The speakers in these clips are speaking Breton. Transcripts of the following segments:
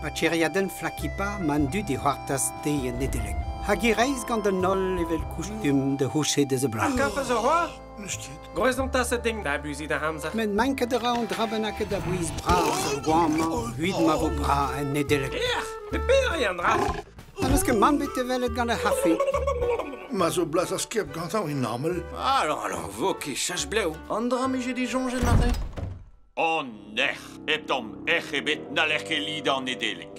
Ba kêriadenn Flakipa 'ma an dud é c'hoartaz deiz an Nedeleg. Hag e reizh gant an holl evel kustum da c'houchet deus a blas. Kafe zo c'hoazh? N'eus ket. Gwrez an taset din da abuziñ da amzer. Met manket a ra an dra bennaket a bouez bras ar goañv-mañ evit ma vo bra en Nedeleg. Ec'h, met petra eo an dra? Ha n'eus ket mann bet evelet gant ar c'hafe. Ma zo blaz ar skerb gantañ en amel. Alors, alors, vo ket chach blev. An dra 'mije disoñjet marteze. An erc'h, hep tamm erc'h ebet n'haller ket lidañ an Nedeleg.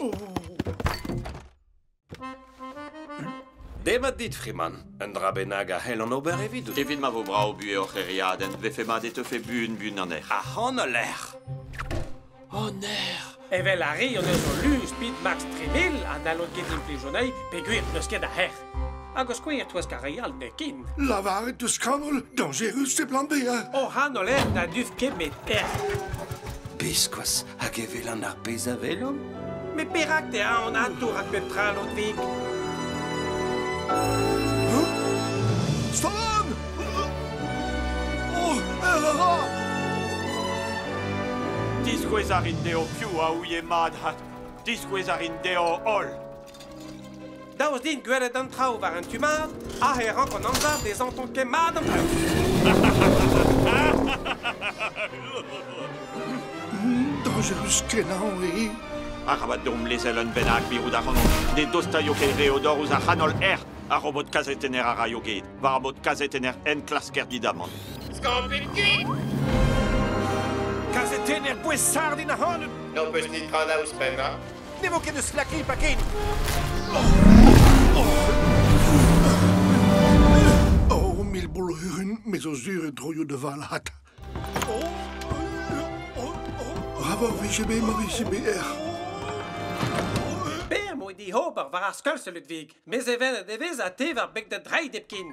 Demat dit, Freeman. Un dra bennak a c'hellan ober evidout. Evit ma vo brav buhez hor c'hêriadenn, 'vefe mat e teufe buan-buan an erc'h. Ar c'hanol-erc'h. An erc'h. Evel ar re hon eus o lu Speed Max 3000 ha n'hallont ket implij anezhi peogwir n'eus ket a erc'h. Hag o skouer touesk ar re all n'eo ken. Lavaret deus kanol, dañjerus seblant bezañ. O c'hanol-erc'h na duf ket met erc'h. Biskoazh hag e welan ar pezh a welomp. Met perak te aon atour hag pep tra, Ludwig? Stallone! Oh, err a ra! Diskouez a rin dezho piv a ouie mat ha diskouez a rin dezho holl. Daoust din gwelet an traoù war an tu mat, aze e rank an amzer dezhañ ton ket mat an traoù. Dañjerus-kenañ eo. Arabat deomp lezel un bennak mirout ac'hanomp. Ne dostaio ket re odor ouzh ar c'hanol erc'h. Ar robot kazetenner a raio get. War ar mod kazetenner enklasker didamant. Skampet kuit! Kazetenner bouez sardin ac'hanout! N'ho peus netra da ouzhpennañ? Ne vo ket eus Flakipa ken! Oh, mil bolhurun, me zo sur e troio da valc'hat. Bravo vije bet ma vije bet erc'h. Per m'oe diober war ar skeul, Ludwig. Mezevennet e vez ha te war beg da dreid hepken.